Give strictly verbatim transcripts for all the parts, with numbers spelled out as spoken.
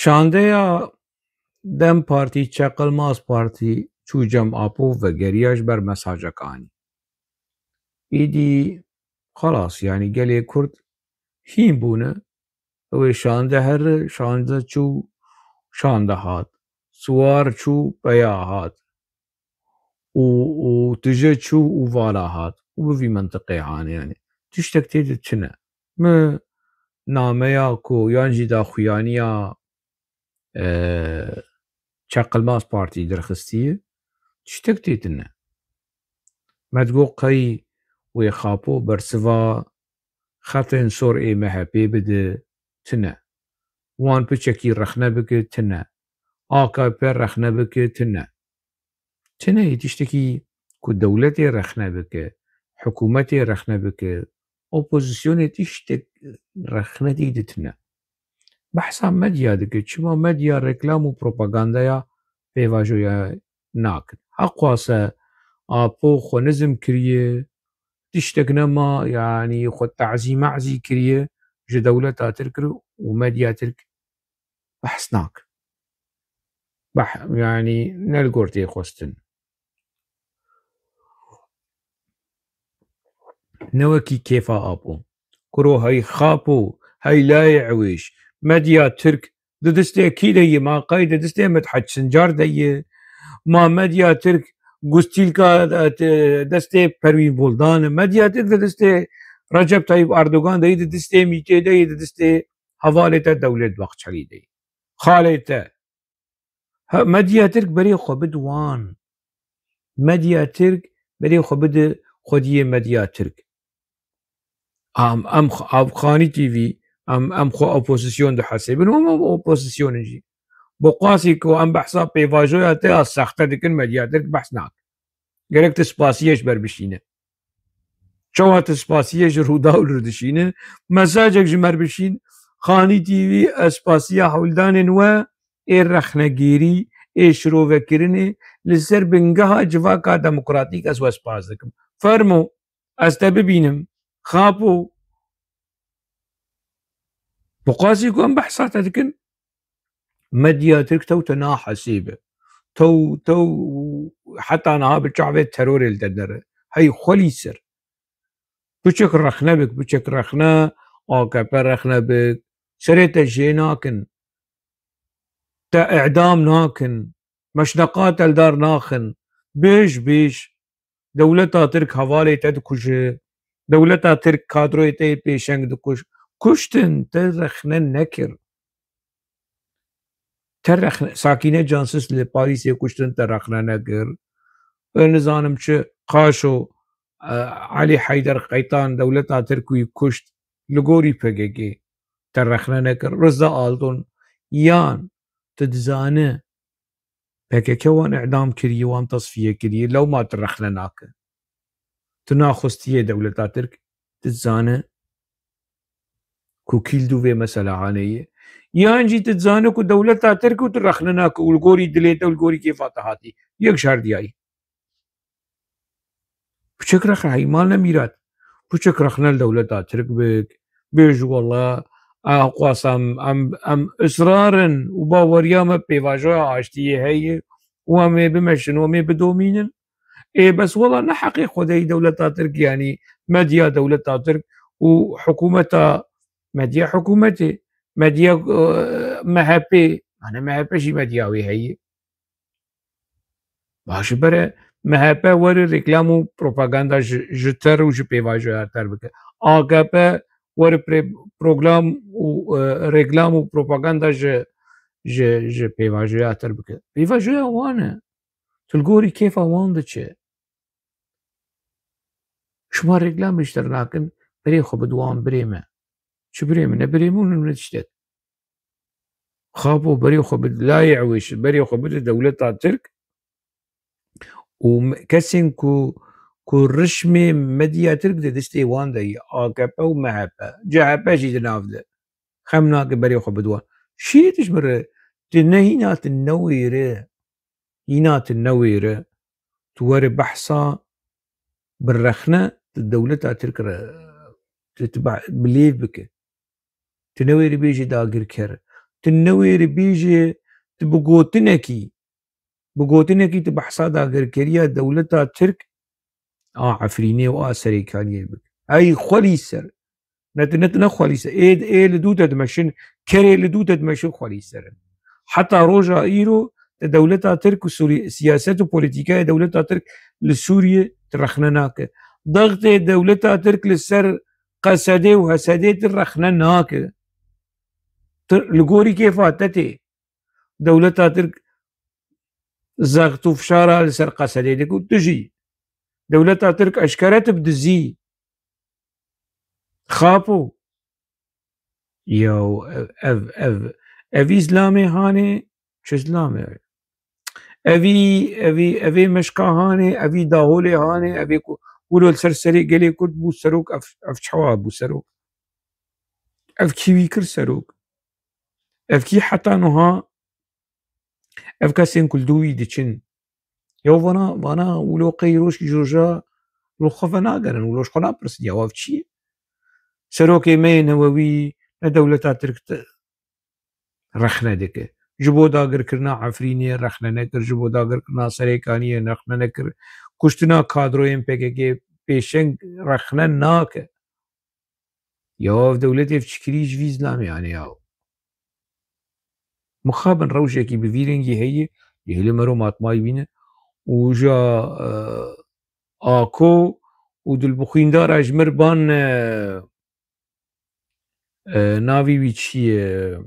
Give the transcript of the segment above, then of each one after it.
Şandeya DEM Partî, Çeqilmaz Partî çû cem Apo vegeriya ji ber mesajek anî. Îdî xelas, yanî gelê Kurd hîn bûne. Ew ê şande here, şande çû, şande hat. Siwar çû, peya hat. Û, û tije çû û vala hat. Û bi vî mentiqê hane, yanî tiştek tê de tune. Mi nameya ku yan jî daxuyaniya, e, Çeqilmaz Partî derxistiye, tiştek tê tune. Me digot qey wê Xapo bersiva xetên sor ê M H P bide, tune. Wan piçekî rexne bike, tune. A K P rexne bike, tune. Tune yê tiştekî ku dewletê rexne bike, hikûmetê rexne bike, opozisyonê tiştek rexne tê de tune. Behsa medya dike, çima medya reklam û propagandaya pêvajoya nakin. Heqwase Apo xwe nizm kiriye, tiştek nema, yanî xwe tazî mazî kiriye ji dewleta Tirk re û medya Tirk behs nakin. Beh-, yanî ne li gor tê xwestin. Ne wekî kêfa Apo. Kuro hey Xapo, hey layê ewêş. Medya Tirk di destê kî de ye? Ma qey di destê Mithat Sincar de ye? Ma medya Tirk gustîlka, e, te-, destê Perwîn Buldan e? Medya Tirk di destê Recep Tayyip Erdogan de ye, di destê Mîtê de ye, di destê hevalê te Dewlet Bahçelî de ye? Xalê te. Ha, medya Tirk berê xwe bid wan. Medya Tirk berê xwe bide xwediyê medya Tirk. Em, em xwe, ev Xanî T V, em, em xwe opozisyon dihesibin, hûn opozisyon in jî. Bi qasî ku em behsa pêvajoya te ya sexte dikin, medya Tirk behs nakin. Gerek tu spasiyê ji ber bişîne. Çawa tu spasiyê ji Rûdaw li dişîne, mesajek ji me bişîn, Xanî T V, ez spasiya hewldanên we ê rexnegêrî, ê şirovekirinê li ser bingeha civaka demokratîk ez we spas dikim. Fermo, ez te bibînim. Xapo. Bi qasî ku em behsa te dikin, medya Tirk tew te nahesêbe. Tew, tew heta niha bi çavê terorê li te dere. Hey xwelî ser. Piçek rexne bik, piçek rexne, A K P rexne bik. Serê te jê nakin. Te îdam nakin. Meşneqa te li dar naxin. Bêj, bêj. Dewleta Tirk hevalê te dikuje. Dewleta Tirk kadroyê te yê pêşeng dikuj. Kuştin, te rexne nekir. Te rexne, Sakîne Cansiz li Parîsê kuştin, te rexne nekir. E, nizanim çi, Qaşo, e, Elî Heyder Qeytan dewleta Tirk wî kuşt, li gorî P K K te rexne nekir. Riza Altun, yan tu dizane P K K wan îdam kiriye, wan tesfiye kiriye, lewma tu rexne nake. Tu naxwestiye dewleta Tirk, tu dizane ku kîl dû vê mesela hanê ye. Yan jî tu dizane ku dewleta Tirk û tu rexne nake û li gorî dilê te û li gorî kêfa te hatî. Yek ji her diyayî. Piçek rexne, hey mal ne mîrat. Piçek rexne li dewleta Tirk bik. Bêj wela, a, xwasa em, em, em israr in û baweriya me pêvajoya aştiyê heye û em ê bimeşin û em ê bidomînin. Ê, bes wela ne heqê xwedeyî dewleta Tirk, yanî medya dewleta Tirk û hikûmeta, medya hikûmetê, medya, e, M H P, yani M H P jî medya wê heye. Baş e, bere M H P were reklam û propaganda ji, ji te re û ji pêvajoya te re bike. A K P were pre-, program û, e, reklam û propaganda ji, ji, ji pêvajoya te re bike. Pêvajoya wan e. Tu li gorî kêfa wan diçe. Şima reklamê ji te re nakin, berê xwe bide wan birê me. Çi birê min e? Birê min û ne tiştek. Xapo berê xwe bide, layê ewêş, berê xwe bide dewleta Tirk û me-, kesên ku, ku rişmê medya Tirk di destê wan de ye, A K P û M H P, C H P jî di nav de. Xem nake berê xwe bide wan. Şî tu ji min re, tu ne hîna tu newêre, hîna tu newêre, tu were behsa bi rexne tu dewleta Tirk re, tu, tu be-, bi lêv bike. Tu newêrî bêjî dagirker. tu newêrî bêjê, tu bi gotinekî, bi gotinekî tu behsa dagirkeriya dewleta Tirk a Efrînê û a Serêkaniyê bike. Ey xwelî ser. Ne tu, ne tu ne xwelî ser. Ê, ê li dû te dimeşin, kerê li dû te dimeşin xwelî ser in. Heta roja îro te dewleta Tirk û Sûrî-, siyaset û polîtîkaya dewleta Tirk li Sûriyê tu rexne nake. Dextê dewleta Tirk li ser Qesedê û Hesedê tu rexne nake. Tu li gorî kêfa te tê. Dewleta Tirk zext û fişara li ser Qesedê dike û tu jî. Dewleta Tirk eşkere tu bi dizî. Xapo. Yaw, ev, ev, ev, evî zilamê hanê, çi zilamê? Evî, evî, evê meşka hanê, evî daholê hanê, evê ku wilo li ser serê gelê Kurd bû serok, ev, ev çawa bû serok? Ev kî wî kir serok? Ev kî heta nuha ev kesên ku li dû wî diçin? Ya vana, vana wilo qey roj ji roja li xwe venagerin, wilo ji xwe napirsin, ya ev çi ye? Serokê me yê newewî ne dewleta Tirk te rexne dike. Ji bo dagirkirina Efrînê rexne nekir, ji bo dagirkirina Serêkaniyê rexne nekir. Kuştina kadroyên P K K pêşeng rexne nake. Ya ev dewletê ev çi kirî ji vî zilamê, yanî ya. Mixabin rewşekî bi vî rengî heye, yê hêlê mero matmayî bîne û ja, e, Ako û dilbixwîndara ji mir ban, e, e, navî wî çi ye?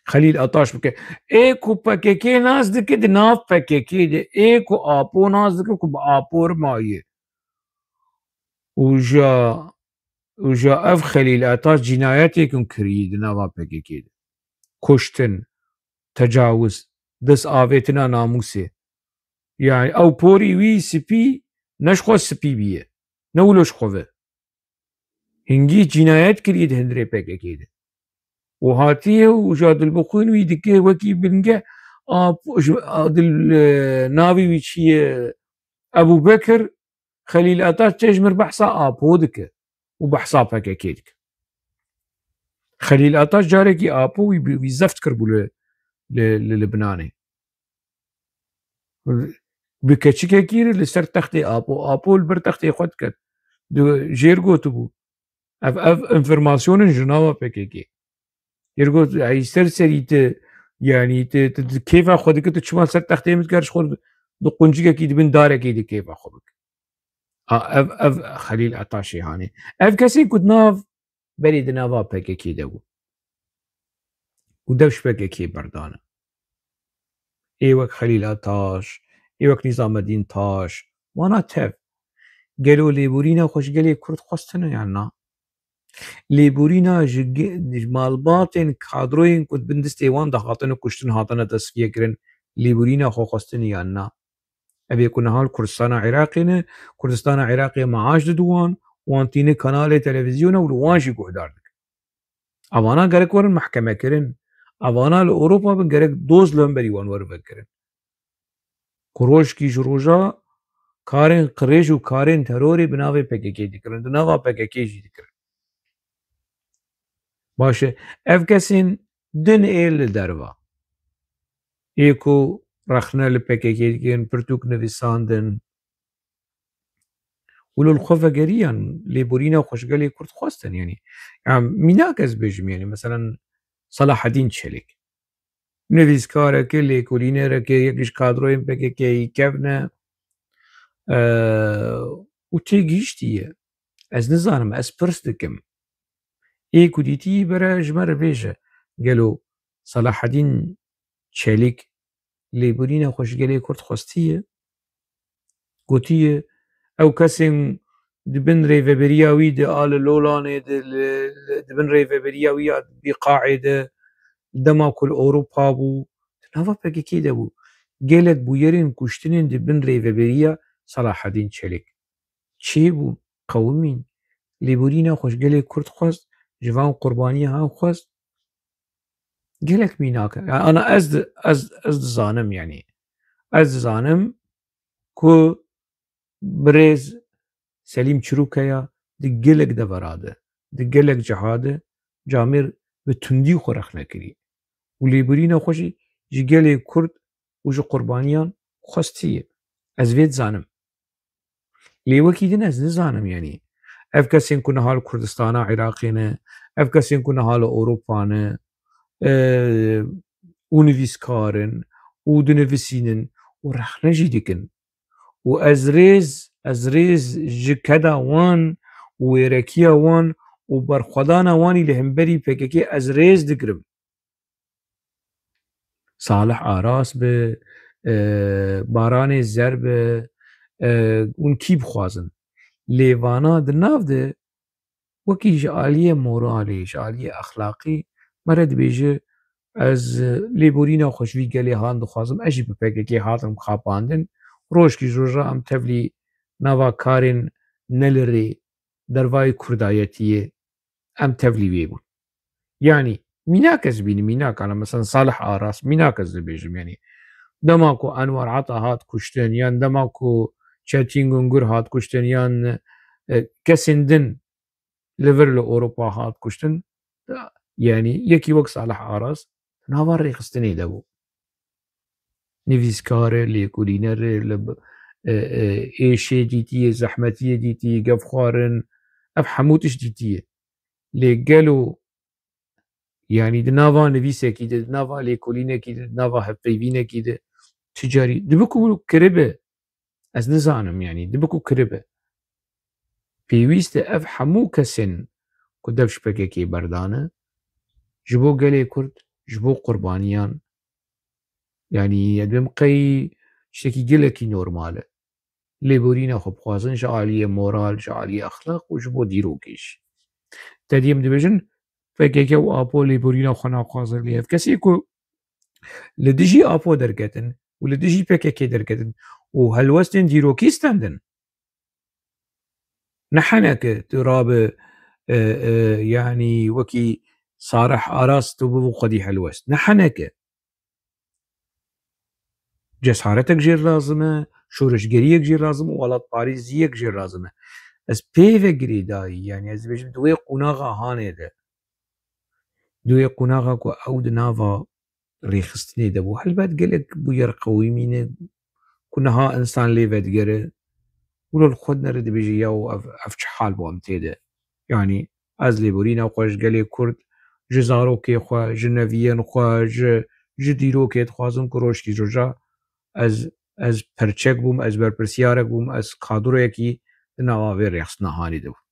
Xelîl Ataş bike. Ê ku P K K nas dike di nav P K K de, ê ku Apo nas dike ku bi Apo re maye. Û ja, û ja ev Xelîl Ataş cînayetêkin kirî di nava P K K de. Kuştin, tecawiz, dest avêtina namûsê. Yani ew porî wî spî, ne ji xwe spî bîye. Ne wilo ji xwe ve. Hingî cînayet kiriye di hundirê P K K de. Û hatiye û ja dilbixwîn wî dike wekî binge, a, ji, a, dil, e, navî wî çi ye? Ebû Bekir, Xelîl Ataş çe ji mir behsa Apo dike û behsa P K K dike. Xelîl Ataş carekî Apo wî, wî zeft kiribû li, li, li Libnanê. Bi keçikekî re li ser textê Apo, Apo li ber textê xwe diket. Di jêr gotibû. Ev, ev enfirmasyonin ji nava P K K. Yê got, ey ser serî tu, yanî tu, tu, tu kêfa xwe dike, tu çima ser textê min dikar, ji xwe di quncikekî di bin darekê de kêfa xwe bike. A, ev, ev Xelîl Ataşê hanê. Ev kesên ku di nav berê di nava P K K de bû. Û dev ji P K K berdane. Ê wek Xelîl Ataş, ê wek Nîzamedîn Taş, wana tev. Gelo lêborîna xwe ji gelê Kurd xwestine yan na? Lêborîna ji ge-, ji malbatên kadroyên ku di bin destê wan de hatine kuştin, hatine tesfiye kirin, lêborîna xwe xwestine yan na? Ev ê ku niha li Kurdistana Iraqê ne, Kurdistana Iraqê maaş didin wan, wan tîne kanalê televîzyona û li wan jî guhdar dikin. Evana gerek werin mehkemekirin. Evana li Ewropa bin gerek doz li hemberî wan werin vekirin. Ku rojkî ji roja karên qirêj û karên terorê bi navê P K K dikirin, di nava P K K jî dikirin. Baş e, ev kesên din ê li derva. Ê ku rexne li P K K dikin, pirtûk nivîsandin. Wilo li xwe vegeriyan, lêborîna xwe ji gelê Kurd xwestin, yanî. Ya, mînak ez bêjim, yanî, meselen, Selahedîn Çelik. Nivîskareke, lêkolînereke, yek ji kadroyên P K K'yî kevne, e, û têgihiştiye. Ez nizanim, ez pirs dikim. Ê ku dîtî bere ji me re bêje, gelo Selahedîn Çelîk lêborîna xwe ji gelê Kurd xwestiye? Gotiye, ew kesên di bin rêveberiya wî de a li Lolanê de, li, li, di bin rêveberiya wî ya Bîqaê de, dema ku li Ewropa bû, di nava P K K'ê de bû. Gelek bûyerên kuştinên di bin rêveberiya Selahedîn Çelîk çêbûn, qewimîn. Lêborîna xwe ji gelê Kurd xwest, ji van qurbaniya han xwest. Gelek mînak e. Yani, ana ez di-, ez, ez dizanim, yani. Ez dizanim ku birêz Selîm Çirûkeya di gelek devera de, di gelek ciha de camêr bi tundî xwe rexne kirî. û lêborîna xwe jî ji gelê Kurd û ji qurbaniyan xwestiye. Ez vê dizanim. Lê wekî din ez nizanim, yanî ev kesên ku niha li Kurdistana Iraqê ne, ev kesên ku niha li Ewropa ne, e, û nivîskar in û dinivîsînin û rexne jî dikin. Û ez rêz, ez rêz ji keda wan û wêrekiya wan û berxwedana wan î li hemberî P K K ez rêz digirim. Salih Aras bi, e, Baranê Zer bi, e, hûn kî bixwazin. Lê vana di nav de wekî ji aliyê moralê, ji aliyê exlaqî, me re dibêje, ez lêborîna xwe ji vî gelê han dixwazim, ez jî bi P K K hatim xapandin. Rojkî ji roja em tevlî nava karên ne li rê, dervayê kurdayetiyê, em tevlî wê bûn. Yanî mînak ez bînim, mînak, ana mesela Salih Aras, mînak ez dibêjim, yanî dema ku Enwer Ata hat kuştin, yan dema ku Çetin Gungur hat kuştin, yan, e, kesên din li vir li Ewropa hat kuştin, yanî yekî wek Salih Aras nava rêxistinê de bû. Nivîskar e, lêkolîner e, li b-, e, e, êşê dîtiye, zehmetiyê dîtiye, gevxwarin, ev hemû tişt dîtiye. Lê gelo, yanî di nava nivîsekî de, di nava lêkolînekî de, di nava hevpeyvînekî de, tu carî dibe ku kiribe, ez nizanim, yanî dibe ku kiribe. Pêwîst e ev hemû kesên ku dev ji P K K berdane, ji bo gelê Kurd, ji bo qurbaniyan, yanî ez dibêm qey tiştekî gelekî normal e. Lêborîna xwe bixwazin ji aliyê moral, ji aliyê exlaq û ji bo dîrokê jî. Te dî em dibêjin, P K K û Apo lêborîna xwe naxwazin, lê ev kesê ku li dijî Apo derketin û li dijî P K K derketin û helwestên dîrokî stendin. Ne heneke tu rabe, e, e, yanî wekî Sarih Aras tu bibû xwedî helwest. Ne heneke. Cesaretek jê lazim e, şoreşgeriyek jê lazim e, welatparêziyek jê lazim e. Ez pê ve girêdayî, yanî ez dibêjim di wê qonaxa hanê de, di wê qonaxa ku ew di nava rêxistinê de bû, helbet gelek bûyer qewîmî ne ku niha însan lê vedigere û li xwe dinere dibêje, yaw ev, ev çi hal bû em tê de. Yanî ez lêborîna xwe ji gelê Kurd, ji zarokê xwe, ji neviyên xwe, ji, ji dîrokê dixwazim ku rojkî roja ez, ez perçek bûm, ez berpirsiyarek bûm, ez kadroyekî di nava vê rêxistina hanê de bûm.